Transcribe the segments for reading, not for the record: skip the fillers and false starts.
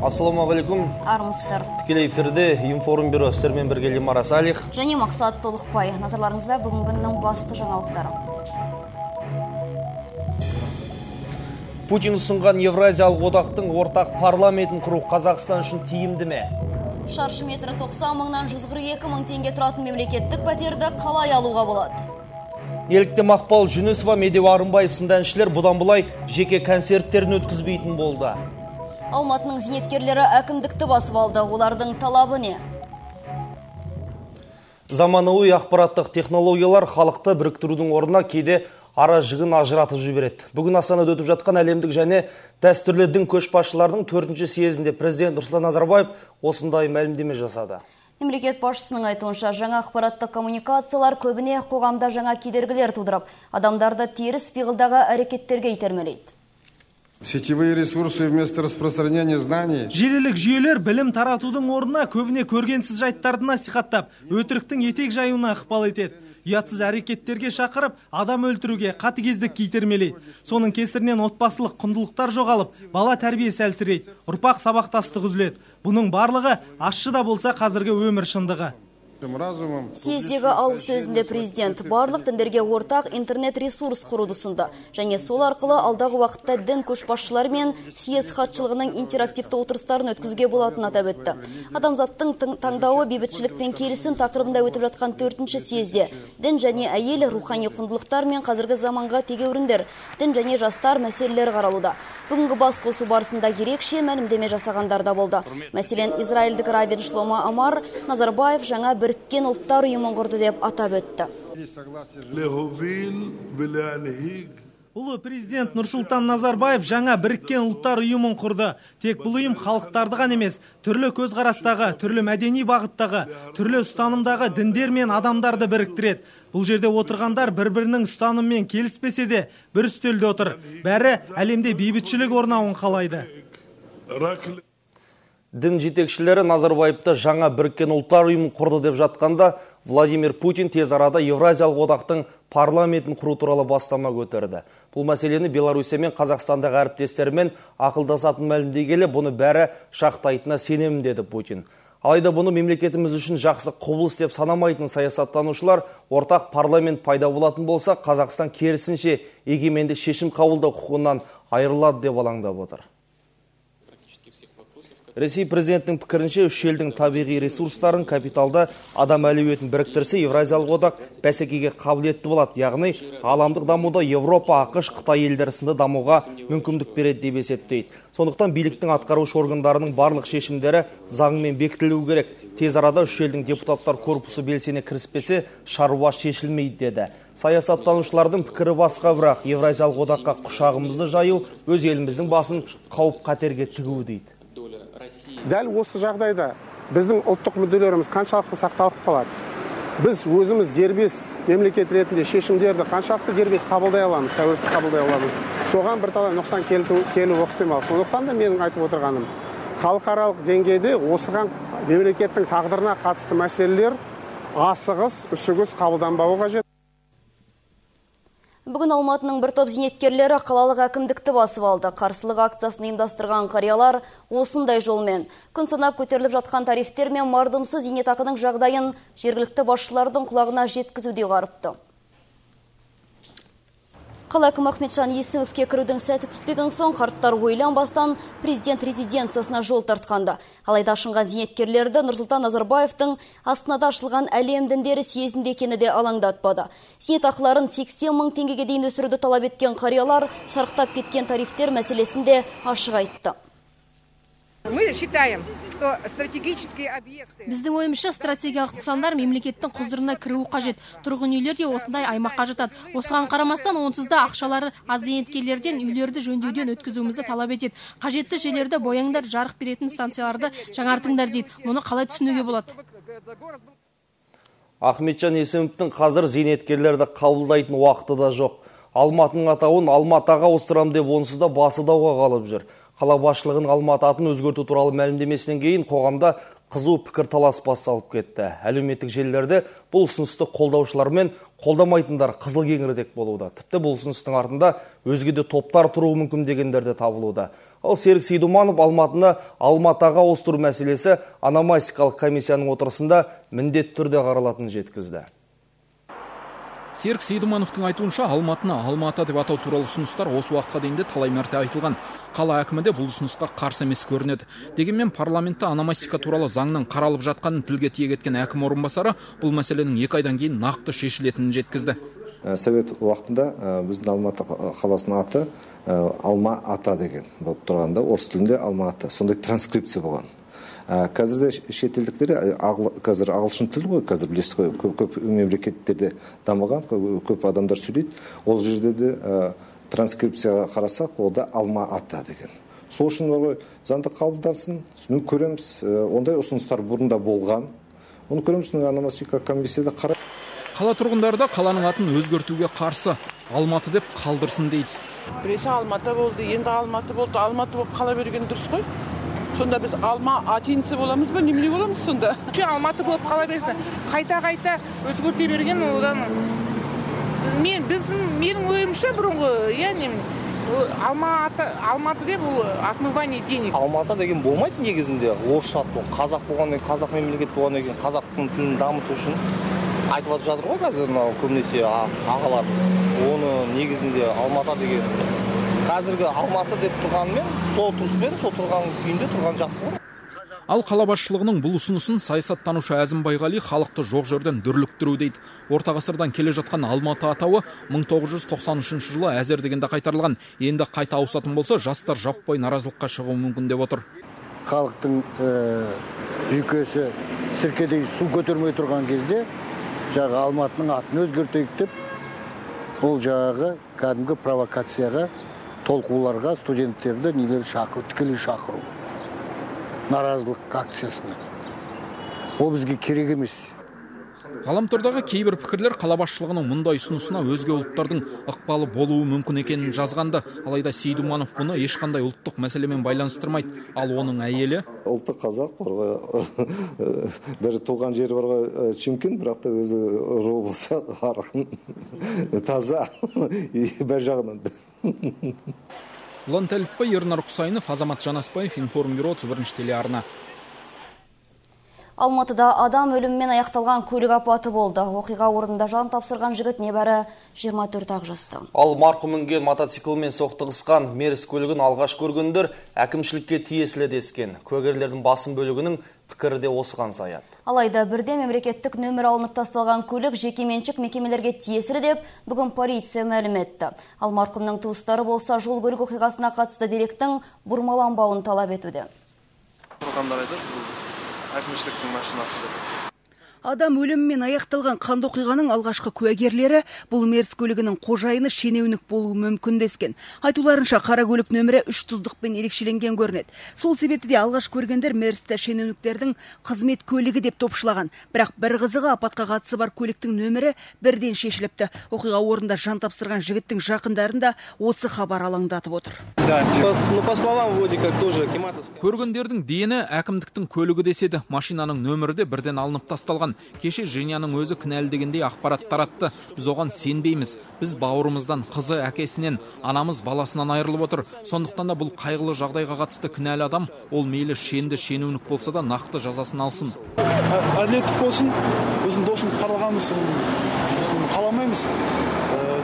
Ассалаумағалейкум. Армысыздар. Тікелей эфирде Информбюро, сіздермен бірге Лимара Салих және Мақсат Толықбай. Назарларыңызда бүгінгі күннің басты жаңалықтары. Путин ұсынған Евразиялық одақтың ортақ парламентін құру Қазақстан үшін тиімді ме? Шаршы метрі 90 мыңнан 142 мың теңге тұратын мемлекеттік пәтерді қалай алуға болады? Неліктен Мақпал Жүнісова, Медеу Арынбаев сынды әншілер бұдан былай жеке концерттерін өткізбейтін болды. Алматының зейнеткерлері әкімдікті басып алды. Олардың талабы не? Заманауи ақпараттық технологиялар халықты біріктірудің орнына кейде ара жігін ажыратып жібереді. Бүгін Астанада өтіп жатқан әлемдік және дәстүрлі дін көшбасшыларының 4-ші съезінде президент Нұрсұлтан Назарбаев осындай мәлімдеме жасады. Мемлекет басшысының айтуынша, жаңа ақпараттық коммуникациялар көбіне қоғамда жаңа кедергілер тудырып, адамдарды теріс пиғылдағы әрекеттерге итермелейді. Сетевые ресурсы вместо распространения знаний. Желілік жүйелер білім таратудың орнына көбіне көргенсіз жайттарды насихаттап, өтіріктің етек жаюына ықпал етеді. Ұятсыз әрекеттерге шақырып, адам өлтіруге, қатыгездікке итермелейді. Соның кесірінен отбасылық құндылықтар жоғалып, бала тәрбиесі әлсірейді, ұрпақ сабақтастығы үзіледі. Бұның барлығы ащы да болса қазіргі өмір шындығы. Съездегі алғы сөзінде президент барлық діндерге ортақ интернет-ресурс құруды ұсынды. Және сол арқылы алдағы уақытта дін көшбасшылары мен съезд хатшылығының интерактивті отырыстарын өткізуге болатынын атап өтті. Адамзаттың таңдауы бейбітшілік пен келісім тақырыбында өтіп жатқан 4-ші съезде дін және әйел, рухани құндылықтар мен қазіргі заманға тегеуріндер, дін және жастар мәселелері қаралуда. Бүгінгі бас қосу барысында ерекше мәлімдеме жасағандар да болды. Мәселен, израильдік раввин Шломо Амар Назарбаев жаңа Біріккен Ұлттар Ұйымын құрды деп атап өтті. Ұлы президент Нұрсұлтан Назарбаев жаңа Біріккен Ұлттар Ұйымын құрды. Тек бұл ұйым халықтарды ғана емес, түрлі көзқарастағы, түрлі мәдени бағыттағы, түрлі ұстанымдағы діндер мен адамдарды біріктіреді. Бұл жерде отырғандар бір-бірінің ұстанымымен келіспесе де бір үстелде отыр. Бәрі әлемде бейбітшілік орнауын қалайды. Дін жетекшілері Назарбаевты жаңа Біріккен Ұлттар Ұйымын құрды деп жатқанда, Владимир Путин тез арада Евразиялық одақтың парламентін құру туралы бастама көтерді. Бұл мәселені Беларуссия мен Қазақстандағы әріптестерімен ақылдасатын мәлімдегелі, бұны бәрі жақтайтынына сенемін деді Путин. Алайда бұны мемлекетіміз үшін жақсы құбылыс деп санамайтын саясаттанушылар, ортақ парламент пайда болатын болса, Қазақстан керісінше егеменді шешім қабылдау құқығынан айырылады деп алаңдап отыр. Ресей президентінің пікірінше, үш елдің табиғи ресурстарын, капиталды, адам әлеуетін біріктірсе, Евразиялық одақ бәсекеге қабілетті болады. Яғни, ғаламдық дамуда Европа, АҚШ, Қытай елдері сынды дамуға мүмкіндік береді деп есептейді. Сондықтан биліктің атқарушы органдарының барлық шешімдері заңмен бекітілуі керек. Тез арада үш елдің депутаттар корпусы белсене кіріспесе, шаруа шешілмейді деді. Саясаттанушылардың пікірі басқа, бірақ Евразиялық одаққа құшағымызды жаю өз еліміздің басын қауіп қатерге тігу дейді. Дәл осы жағдайда біздің ұлттық мүдделеріміз қаншалықты сақталып қалады? Біз өзіміз дербес мемлекет ретінде шешімдерді қаншалықты дербес қабылдай аламыз, тәуелсіз қабылдай аламыз? Соған бірталай нұқсан келуі ықтимал. Сондықтан да менің айтып отырғаным, халықаралық деңгейде осыған мемлекеттің тағдырына қатысты мәселелер асығыс, үсігіс қабылданбауы қажет. Бүгін Алматының бір топ зейнеткерлері қалалық әкімдікті басып алды. Қарсылық акциясын ұйымдастырған қариялар осындай жолмен күн санап көтеріліп жатқан тарифтер мен мардымсыз зейнетақының жағдайын жергілікті басшылардың құлағына жеткізуді ұйғарыпты. Қала әкімі Ахметжан Есімовке кірудің сәті түспеген соң қарттар ойланбастан президент резиденциясына жол тартқанды. Алайда ашынған зейнеткерлерді Нұрсұлтан Назарбаевтың Астанада ашылған әлем діндері съезінде екені де алаңдатпады. Зейнетақыларын 80 мың теңгеге дейін өсіруді талап еткен қариялар шарықтап кеткен тарифтер мәселесін де ашық айтты. Мы считаем, что стратегические объекты... Біздің ойымызша, стратегиялық нысандар мемлекеттің құзырына кіруі қажет. Тұрғын үйлер де осындай аймаққа жатады. Осыған қарамастан, онсыз да ақшалары аз зейнеткерлерден үйлерді жөндеуден өткізуімізді талап етеді. Қажетті жерлерді бояңдар, жарық беретін станцияларды жаңартыңдар дейді. Мұны қалай түсінуге болады? Ахметжан Есімовтің қазір зейнеткерлерді қабылдайтын уақыты да жоқ. Алматының атауын Алматыға ауыстырам деп онсыз да басы дауға қалып жүр. Қала басшылығының Алматы атын өзгерту туралы мәлімдемесінен кейін қоғамда қызу пікірталас басталып кетті. Әлеуметтік желілерде бұл ұсынысты қолдаушылар мен қолдамайтындар қызыл кеңірдек болуда. Тіпті бұл ұсыныстың артында өзге де топтар тұруы мүмкін дегендер де табылуда. Ал Серік Сейдуманов Алматыны Алматаға ауыстыру мәселесі ономастикалық комиссияның отырысында міндетті түрде қаралатынын жеткізді. Серік Сейдумановтың айтуынша, Алматыны Алматы деп атау туралы ұсыныстар осы уақытқа дейін де талай мәрте айтылған. Қала әкімі де бұл ұсынысқа қарсы емес көрінеді. Дегенмен парламентте ономастика туралы заңның қаралып жатқанын тілге тиек еткен әкім орынбасары бұл мәселенің 2 айдан кейін нақты шешілетінін жеткізді. Совет уақытында біздің Алматы қаласының аты Алма Ата деген болып тұрғанда, орыс тілінде Алма Ата. Сондай транскрипция болған. Қазірде шетелдіктер, қазір ағылшын тілі ғой, қазір білесіз ғой, көп мемлекеттерде дамыған, көп адамдар сөйлейді. Ол жерде де транскрипцияға қарасақ, ол да Алма Ата деген. Сол үшін ғой заңды қабылдансын, соны көреміз. Ондай ұсыныстар бұрында болған. Оны көреміз, ономастика комиссияда қарай. Қала тұрғындары да қаланың атын өзгертуге қарсы, Алматы деп қалдырсын дейді. Біресе Алматы болды, енді Алматы болды, Алматы болып қала берген дұрыс қой. Сонда біз алма атинцы боламыз ба, немене боламыз сонда? Алматы болып қала берсін. Қайта-қайта өзгерте берген одан. Менің ойымша бұрынғы, яғни Алматы деп ол отмывание денег. Алматы деген болмайды негізінде, орысша ат ол. Қазақ болғаннан кейін, қазақ мемлекет болғаннан кейін қазақтың тілін дамыту үшін айтып жатыр ғой қазір мынау көбінесе ағалар. Оны негізінде Алматы деген қазіргі Алматы деп тұрғанымен, сол тұрыспен, сол тұрған күйінде тұрған жақсы ғой. Ал қала басшылығының бұл ұсынысын саясаттанушы Әзім Байғали халықты жоқ жерден дүрліктіру дейді. Орта ғасырдан келе жатқан Алматы атауы 1993 жылы әзер дегенде қайтарылған. Енді қайта ауысатын болса, жастар жаппай наразылыққа шығуы мүмкін деп отыр. Халықтың жүйкесі сіркедей су көтермей тұрған кезде жаңағы Алматының атын өзгертейік деп, ол жаңағы кәдімгі провокацияға, толқуларға студенттерді нелер шақыру, тікелей шақыру, наразылық акциясына. Ол бізге керек емес. Ғаламтордағы кейбір пікірлер қала басшылығының мұндай ұсынысына өзге ұлттардың ықпалы болуы мүмкін екенін жазғанды. Алайда Сейдуманов бұны ешқандай ұлттық мәселемен байланыстырмайды. Ал оның әйелі ұлты қазақ бар ғой, даже туған жері бар ғой Чимкент, бірақ та өзі руы болса арғын, таза бәр жағынан. Ұлан Тәліпбай, Ернар Құсайынов, Азамат Жанаспаев, Информбюро, 31 телеарна. Алматыда адам өлімімен аяқталған көлік апаты болды. Оқиға орнында жан тапсырған жігіт небәрі 24 жаста. Ал марқұм мінген мотоциклмен соқтығысқан мерс көлігін алғаш көргендер әкімшілікке тиесілі дескен. Куәгерлердің басым бөлігінің пікірі де осыған саяды. Алайда бірде мемлекеттік нөмір алынып тасталған көлік жекеменшік мекемелерге тиесілі деп бүгін полиция мәлім етті. Ал марқұмның туыстары болса жол көлік оқиғасына қатысты деректің бұрмаланбауын талап етуде. Тұрғандар айтады, әкімшіліктің машинасы деп. Адам өлімімен аяқталған қанды оқиғаның алғашқы куәгерлері бұл мерс көлігінің қожайыны шенеунік болуы мүмкін дескен. Айтуларынша қара көлік нөмірі 3 тұздықпен ерекшеленген көрінеді. Сол себепті де алғаш көргендер мерсті шенеуніктердің қызмет көлігі деп топшылаған. Бірақ бір қызығы апатқа қатысы бар көліктің нөмірі бірден шешіліпті. Оқиға орнында жан тапсырған жігіттің жақындарын да осы хабар алаңдатып отыр. Көргендердің дені әкімдіктің көлігі деседі. Машинаның нөмірі де бірден алынып тасталған. Кеше Женяның өзі кінәлі дегендей ақпарат таратты. Біз оған сенбейміз. Біз бауырымыздан, қызы әкесінен, анамыз баласынан айырылып отыр. Сондықтан да бұл қайғылы жағдайға қатысты кінәлі адам, ол мейлі шенді шенеунік болса да нақты жазасын алсын. Әділеттік болсын, біздің досымыз қаралғанымыз қаламаймыз.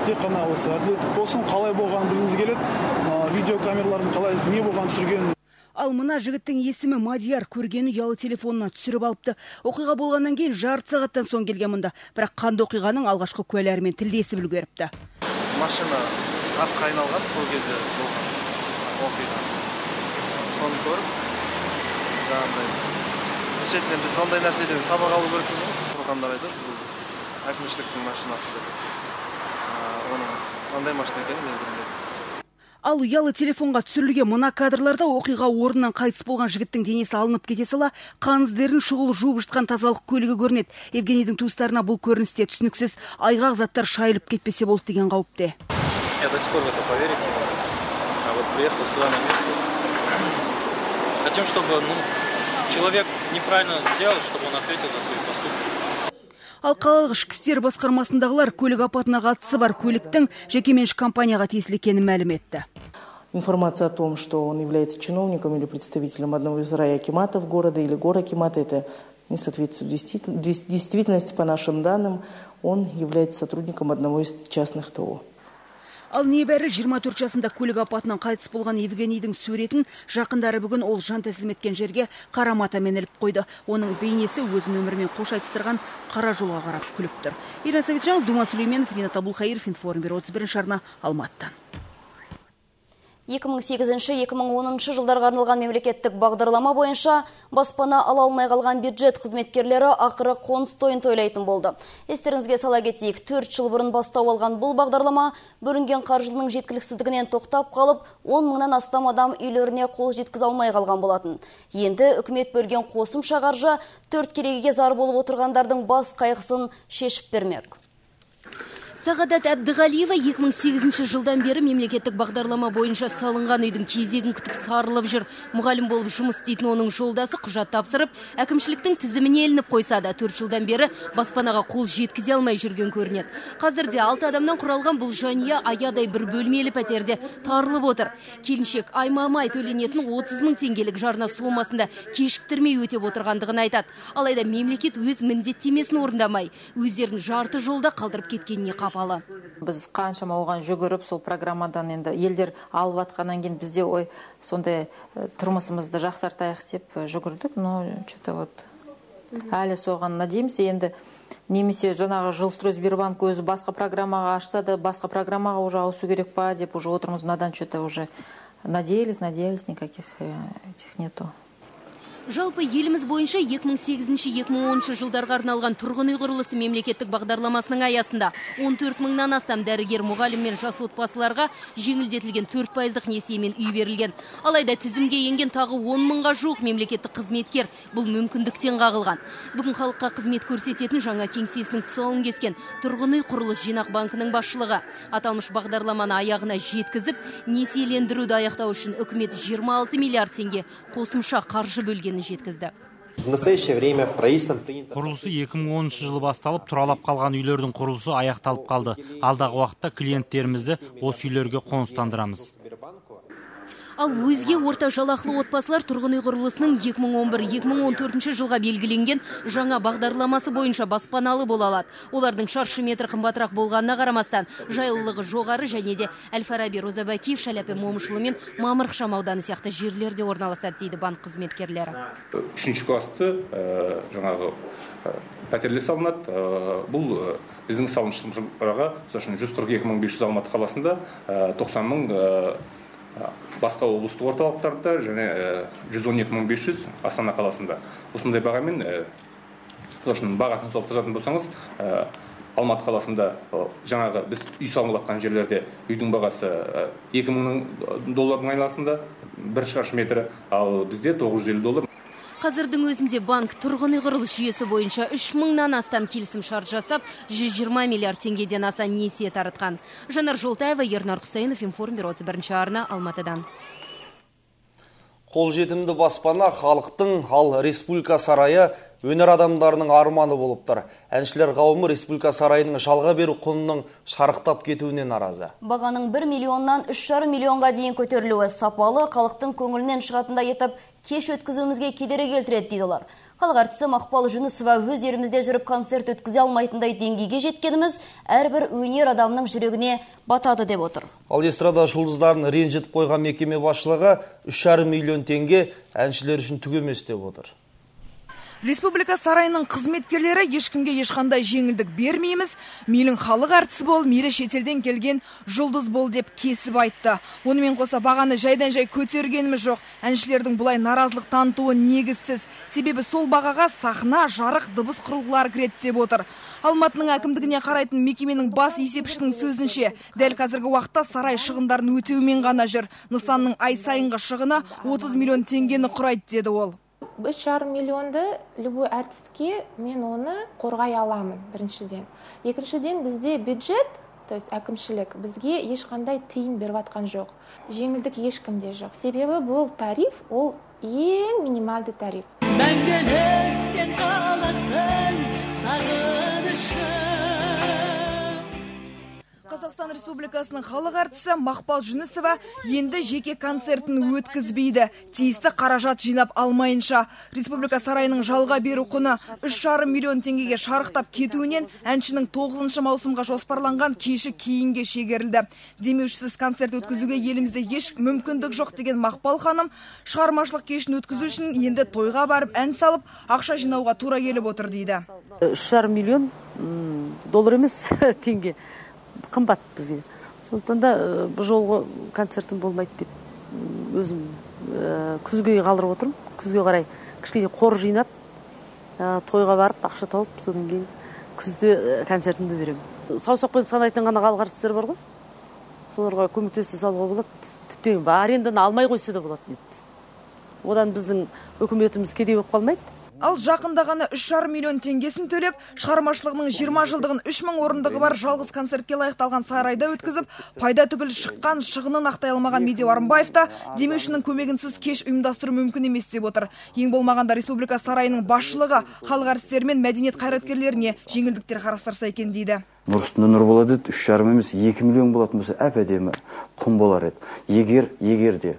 Тек қана осы әділеттік болсын, қалай болғанын білгіміз келеді. Видеокамералардың қалай не болғанын түсірген. Ал мына жігіттің есімі Мадияр, көргені ұялы телефонына түсіріп алыпты. Оқиға болғаннан кейін жарты сағаттан соң келген мұнда. Бірақ қанды оқиғаның алғашқы куәлерімен тілдесіп үлгеріпті. Машина артқа айналған, сол кезде болған оқиға. Соны көріп, жаңағыдай шетінен біз сондай нәрседен сабақ алу керекпіз ғой. Тұрғандар айтады, бұл әкімшіліктің машинасы деп. Оның қандай машина екенін мен білмедім. Ал ұялы телефонға түсірілген мына кадрларда оқиға орнынан қайтыс болған жігіттің денесі алынып кете сала, қан іздерін шұғыл жуып жатқан тазалық көлігі көрінеді. Евгенийдің туыстарына бұл көріністе түсініксіз айғақ заттар шайылып кетпесе болды деген қауіпте. Я до сих пор в это поверить не могу. А вот приехал сюда на место. Хотим, чтобы, Человек неправильно сделал, чтобы он ответил за свои поступки. Ал қалалық ішкі істер басқармасындағылар көлік апатына қатысы бар көліктің жекеменшік компанияға тиесілі екенін мәлім етті. Информация о том, что он является чиновником или представителем одного из райакиматов города или горакимата, это не соответствует действительности. По нашим данным, он является сотрудником одного из частных ТОО. Ал небәрі 24 жасында көлік апатынан қайтыс болған Евгенийдің суретін жақындары бүгін ол жан тәсілім еткен жерге қара матамен іліп қойды. Оның бейнесі өзін өмірімен қош айтыстырған қара жолға қарап күліп тұр. Ирина Савитжанова, Думан Сүлейменов, Ринат Абулхаиров, Информбюро 31 арна, Алматыдан. 2008-2010 жылдарға арналған мемлекеттік бағдарлама бойынша баспана ала алмай қалған бюджет қызметкерлері ақыры қоныс тойын тойлайтын болды. Естеріңізге сала кетейік, 4 жыл бұрын бастау алған бұл бағдарлама бөлінген қаржының жеткіліксіздігінен тоқтап қалып, 10 мыңнан астам адам үйлеріне қол жеткізе алмай қалған болатын. Енді үкімет бөлген қосымша қаржы 4 керегеге зар болып отырғандардың бас қайғысын шешіп бермек. Сағадат Әбдіғалиева 2008 жылдан бері мемлекеттік бағдарлама бойынша салынған үйдің кезегін күтіп сарылып жүр. Мұғалім болып жұмыс істейтін оның жолдасы құжат тапсырып, әкімшіліктің тізіміне ілініп қойса да 4 жылдан бері баспанаға қол жеткізе алмай жүрген көрінеді. Қазірде 6 адамнан құралған бұл жанұя аядай бір бөлмелі пәтерде тарылып отыр. Келіншек аймамай төленетін 30 мың теңгелік жарна сомасында кешіктірмей өтеп отырғандығын айтады. Алайда мемлекет өз міндеттемесін орындамай, өздерін жарты жолда қалдырып кеткеніне қапалы. Біз қаншама оған жүгіріп, сол программадан енді елдер алып атқаннан кейін бізде ой сондай тұрмысымызды жақсартайық деп жүгірдік, но что-то вот әлі соған надеемся. Енді немесе жаңағы Жилстройсбербанк өзі басқа программаға ашса да, басқа программаға уже ауысу керек па деп уже отырмыз. Мынадан что-то уже надеялись, никаких этих нету. Жалпы еліміз бойынша 2008-2010 жылдарға арналған тұрғын үй құрылысы мемлекеттік бағдарламасының аясында 14 мыңнан астам дәрігер, мұғалім мен жас отбасыларға жеңілдетілген 4%-лық несиемен үй берілген. Алайда тізімге енген тағы 10 мыңға жуық мемлекеттік қызметкер бұл мүмкіндіктен қағылған. Бүгін халыққа қызмет көрсететін жаңа кеңсесінің тұсауын кескен Тұрғын үй құрылыс жинақ банкінің басшылығы аталмыш бағдарламаны аяғына жеткізіп, несиелендіруді аяқтау үшін үкімет 26 миллиард теңге қосымша қаржы бөлген жеткізді. В настоящее время правительством принято. Құрылысы 2010 жылы басталып, тұралап қалған үйлердің құрылысы аяқталып қалды. Алдағы уақытта клиенттерімізді осы үйлерге қоныстандырамыз. Ал өзге орта жалақылы отбасылар тұрғын үй құрылысының 2011-2014 жылға белгіленген жаңа бағдарламасы бойынша баспаналы бола алады. Олардың шаршы метр қымбатырақ болғанына қарамастан жайлылығы жоғары және де Әл-Фараби, Роза Бәкиев, Шаляпин Момышұлы мен Мамыр ықшам ауданы сияқты жерлерде орналасады, дейді банк қызметкерлері. 3-ші классты жаңағы пәтерлер салынады. Бұл біздің салымшыларға 142 500 Алматы қаласында, 90 мың басқа облыстық орталықтарда және 112 500 Астана қаласында. Осындай бағамен, бағасын салыстыратын болсаңыз, Алматы қаласында жаңағы біз үй салынып жатқан жерлерде үйдің бағасы 2000 доллардың айналасында бір шаршы метрі, ал бізде 950 доллар. Қазірдің өзінде банк тұрғын үй құрылыс жүйесі бойынша 3 мыңнан астам келісім шарт жасап, 120 миллиард теңгеден аса несие таратқан. Жанар Жолтаева, Ернар Құсайынов, Информбюро 31 арна, Алматыдан. Қолжетімді баспана халықтың, ал Республика сарайы өнер адамдарының арманы болып тұр. Әншілер қауымы Республика сарайының жалға беру құнының шарықтап кетуіне наразы. Бағаның 1 миллионнан 3,5 миллионға дейін көтерілуі сапалы халықтың көңілінен шығатындай етіп кеш өткізуімізге кедергі келтіреді, дейді олар. Халық әртісі Мақпал Жүнісова өз елімізде жүріп концерт өткізе алмайтындай деңгейге жеткеніміз әрбір өнер адамының жүрегіне батады деп отыр. Ал эстрада жұлдыздарын ренжітіп қойған мекеме басшылығы 3,5 миллион теңге әншілер үшін түк емес деп отыр. Республика сарайының қызметкерлері ешкімге ешқандай жеңілдік бермейміз, мейлің халық әртісі бол, мейлі шетелден келген жұлдыз бол деп кесіп айтты. Онымен қоса бағаны жайдан-жай көтергеніміз жоқ. Әншілердің бұлай наразылық танытуы негізсіз. Себебі сол бағаға сахна, жарық, дыбыс құрылғылары кіреді деп отыр. Алматының әкімдігіне қарайтын мекеменің бас есепшісінің сөзінше, дәл қазіргі уақытта сарай шығындарын өтеумен ғана жүр. Нысанның ай сайынғы шығыны 30 миллион теңгені құрайды, деді ол. 3,5 миллионды любой әртіске мен оны қорғай аламын, біріншіден. Екіншіден, бізде бюджет, то есть әкімшілік, бізге ешқандай тиын беріп жатқан жоқ. Жеңілдік ешкімде жоқ. Себебі бұл тариф, ол ең минималды тариф. Мәңгілік сен қаласың, сағынышым. Қазақстан Республикасының халық әртісі Мақпал Жүнісова енді жеке концертін өткізбейді. Тиісті қаражат жинап алмайынша. Республика сарайының жалға беру құны 3,5 миллион теңгеге шарықтап кетуінен әншінің 9 маусымға жоспарланған кеші кейінге шегерілді. Демеушісіз концерт өткізуге елімізде еш мүмкіндік жоқ деген Мақпал ханым шығармашылық кешін өткізу үшін енді тойға барып ән салып, ақша жинауға тура келіп отыр дейді. 3,5 миллион доллар емес, теңге. Қымбат бізге. Сондықтан да бұл жолғы концертім болмайды деп өзім күзге қалдырып отырмын. Күзге қарай кішкене қор жинап, тойға барып ақша тауып, содан кейін күзде концертімді беремін. Саусақпен санайтын ғана халық әртістер бар ғой. Соларға көмектесе салуға болады. Тіптен аренданы алмай қойса да болады. Одан біздің үкіметіміз кедей болып қалмайды. Ал жақында ғана 3,5 миллион теңгесін төлеп, шығармашылығының 20 жылдығын 3000 орындығы бар жалғыз концертке лайықталған сарайда өткізіп, пайда түгіл шыққан шығынын ақтай алмаған Медеу Арынбаев та демеушінің көмегінсіз кеш ұйымдастыру мүмкін емес деп отыр. Ең болмағанда Республика сарайының басшылығы халық әртістері мен мәдениет қайраткерлеріне жеңілдіктер қарастырса екен дейді. Нұр үстіне нұр болады еді, 3,5 емес 2 миллион болатын болса, әп-әдемі құм болар еді. Егер де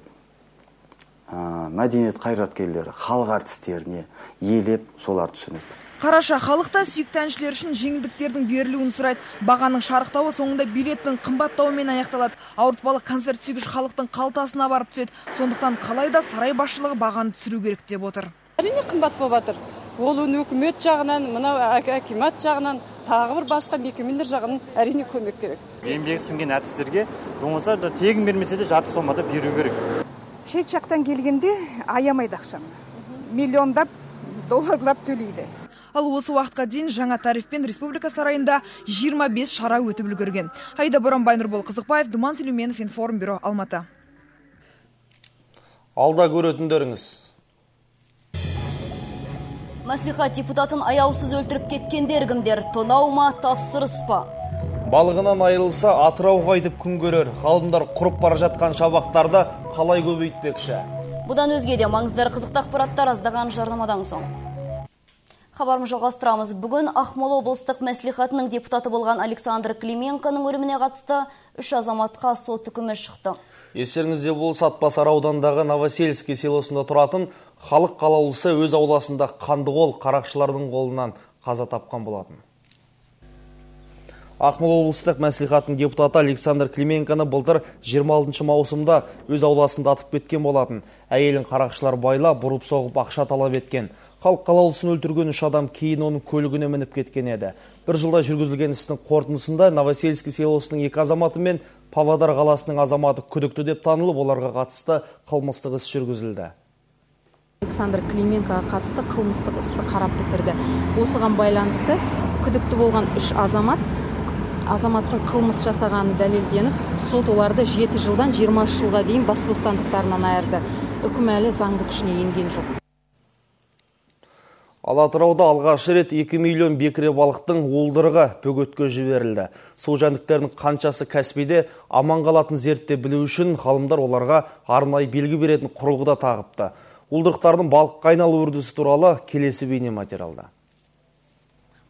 мәдениет қайраткерлері, халық әртістеріне елеп солар түсінеді. Қараша халық та сүйікті әншілер үшін жеңілдіктердің берілуін сұрайды. Бағаның шарықтауы соңында билеттің қымбаттауымен аяқталады. Ауыртпалық концерт сүйгіш халықтың қалтасына барып түседі. Сондықтан қалай да сарай басшылығы бағаны түсіру керек деп отыр. Әрине қымбат болып жатыр. Ол үкімет жағынан, мынау әкимат жағынан, тағы бір басқа мекемелер жағынан әрине көмек керек. Еңбегі сіңген әртістерге болмаса да тегін бермесе де жарты сомада беру керек. Шет жақтан келгенде аямайды ақшаны. Миллиондап, долларлап төлейді. Ал осы уақытқа дейін жаңа тарифпен Республика сарайында 25 шара өтіп үлгерген. Аида Боранбай, Нұрбол Қызықбаев, Думан Сүлейменов, Информбюро, Алматы. Алда көретіндеріңіз. Мәслихат депутатын аяусыз өлтіріп кеткендер кімдер? Тонау ма, тапсырыс па? Балығынан айырылса, Атырауға қайтып күн көрер. Ғалымдар құрып бара жатқан шабақтарды қалай көбейтпекші? Бұдан өзге де маңызды қызықты ақпараттар аздаған жарнамадан соң. Хабарымызды жалғастырамыз. Бүгін Ақмола облыстық мәслихатының депутаты болған Александр Клименконың өліміне қатысты 3 азаматқа сот үкімі шықты. Естеріңізде болса, Атбасар ауданындағы Новосельский селосында тұратын халық қалаулысы өз ауласында қандықол қарақшылардың қолынан қаза тапқан болатын. Ақмола облыстық мәслихатының депутаты Александр Клименконы былтыр 26 маусымда өз ауласында атып кеткен болатын. Әйелін қарақшылар байлап, бұрып соғып ақша талап еткен. Халық қалаулысын өлтірген 3 адам кейін оның көлігіне мініп кеткен еді. Бір жылда жүргізілген істің қорытындысында Новосельский селосының 2 азаматы мен Павлодар қаласының азаматы күдікті деп танылып, оларға қатысты қылмыстық іс жүргізілді. Александр Клименкоға қатысты қылмыстық істі қарап бітірді. Осыған байланысты күдікті болған 3 азаматтың қылмыс жасағаны дәлелденіп, сот оларды 7 жылдан 23 жылға дейін бас бостандықтарынан айырды. Үкім әлі заңды күшіне енген жоқ. Ал Атырауда алғаш рет 2 миллион бекіре балықтың уылдырығы бөгетке жіберілді. Су жәндіктерінің қаншасы Каспийде аман қалатын зерттеп білу үшін ғалымдар оларға арнайы белгі беретін құрылғы да тағыпты. Уылдырықтардың балыққа айналу үрдісі туралы келесі бейнематериалда.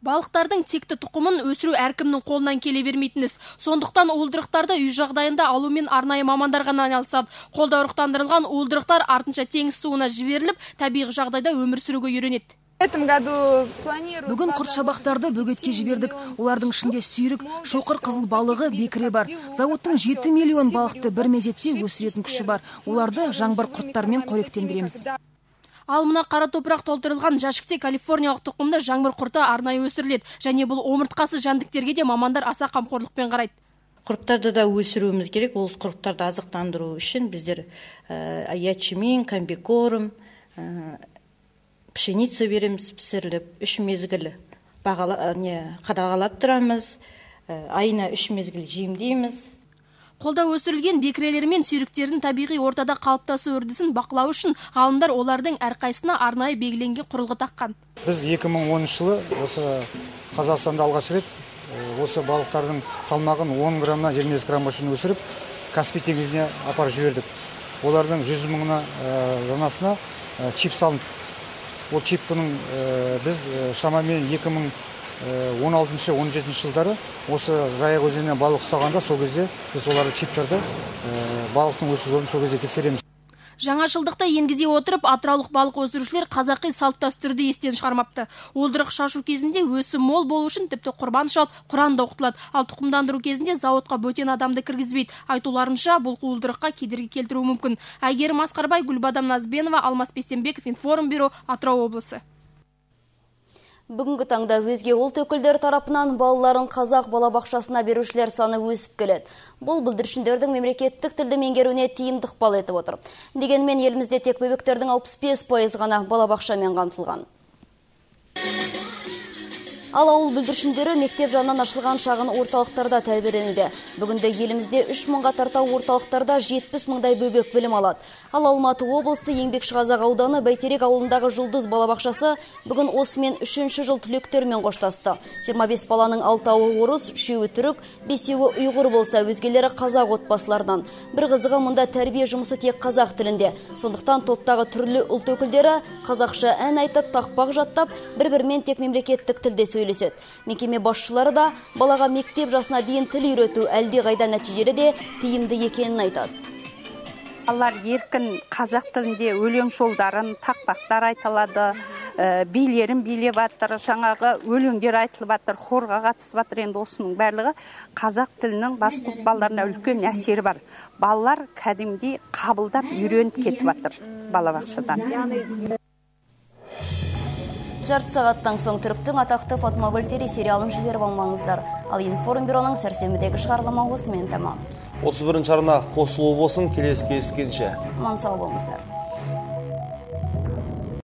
Балықтардың текті тұқымын өсіру әркімнің қолынан келе бермейтін іс. Сондықтан уылдырықтарды үй жағдайында алумен арнайы мамандар ғана айналысады. Қолда ұрықтандырылған уылдырықтар артынша теңіз суына жіберіліп, табиғи жағдайда өмір сүруге үйренеді. Бүгін құрт шабақтарды бөгетке жібердік. Олардың ішінде сүйрік, шоқыр қызыл балығы, бекіре бар. Зауыттың 7 миллион балықты бір мезетте өсіретін күші бар. Оларды жаңбыр құрттармен қоректендіреміз. Ал мына қара топырақ толтырылған жәшікте калифорниялық тұқымды жаңбыр құрты арнайы өсіріледі. Және бұл омыртқасыз жәндіктерге де мамандар аса қамқорлықпен қарайды. Құрттарды да өсіруіміз керек. Ол құрттарды азықтандыру үшін біздер ячмень, комбикорм, пшеница береміз пісіріліп, 3 мезгіл қадағалап тұрамыз, айына 3 мезгіл жемдейміз. Қолда өсірілген бекірелер мен сүйріктердің табиғи ортада қалыптасу үрдісін бақылау үшін ғалымдар олардың әрқайсысына арнайы белгіленген құрылғы таққан. Біз 2010 жылы осы Қазақстанда алғаш рет осы балықтардың салмағын 10 граммнан 22 граммға шейін өсіріп, Каспий теңізіне апарып жібердік. Олардың 100 мыңына данасына чип салынып, Ол чипінің біз шамамен 2016-17 жылдары осы Жайық өзенінен балық ұстағанда, сол кезде біз оларды чиптерді балықтың өсу жолын сол кезде тексереміз. Жаңашылдықты енгізе отырып, атыраулық балық өсірушілер қазақи салт дәстүрді естен шығармапты. Уылдырық шашу кезінде өсім мол болу үшін тіпті құрбан шалып, Құран да оқытылады. Ал тұқымдандыру кезінде зауытқа бөтен адамды кіргізбейді. Айтуларынша, бұл уылдырыққа кедергі келтіруі мүмкін. Әйгерім Асқарбай, Гүлбадам Назбенова, Алмас Бестенбеков, Информбюро, Атырау облысы. Бүгінгі таңда өзге ұлт өкілдері тарапынан балаларын қазақ балабақшасына берушілер саны өсіп келеді. Бұл бүлдіршіндердің мемлекеттік тілді меңгеруіне тиімді ықпал етіп отыр. Дегенмен елімізде тек бөбектердің 65% ғана балабақшамен қамтылған. Ал ауыл бүлдіршіндері мектеп жанынан ашылған шағын орталықтарда тәрбиеленуде. Бүгінде елімізде 3000-ға тарта орталықтарда 70 мыңдай бөбек білім алады. Ал Алматы облысы Еңбекшіқазақ ауданы Бәйтерек ауылындағы Жұлдыз балабақшасы бүгін осымен 3-ші жыл түлектермен қоштасты. 25 баланың 6-ауы орыс, 3-еуі түрік, 5-еуі ұйғыр болса, өзгелері қазақ отбасыларынан. Бір қызығы, мұнда тәрбие жұмысы тек қазақ тілінде. Сондықтан топтағы түрлі ұлт өкілдері қазақша ән айтып, тақпақ жаттап, бір-бірімен тек мемлекеттік тілде сөйлеседі. Мекеме басшылары да балаға мектеп жасына дейін тіл үйрету әлдеқайда нәтижелі де тиімді екенін айтады. Балалар еркін қазақ тілінде өлең жолдарын, тақпақтар айтылады, билерін билеп жатыр, жаңағы өлеңдер айтылып жатыр, хорға қатысып жатыр. Енді осының барлығы қазақ тілінің басқа ұлт балаларына үлкен әсері бар. Балалар кәдімгідей қабылдап үйреніп кетіп жатыр балабақшадан. Жарты сағаттан соң түріктің атақты Фатма Гүлтери сериалын жіберіп алмаңыздар. Ал Информбюроның сәрсенбідегі шығарылымы осымен тамам. 31 арна қосылу болсын, келесі кездескенше. Аман сау болыңыздар.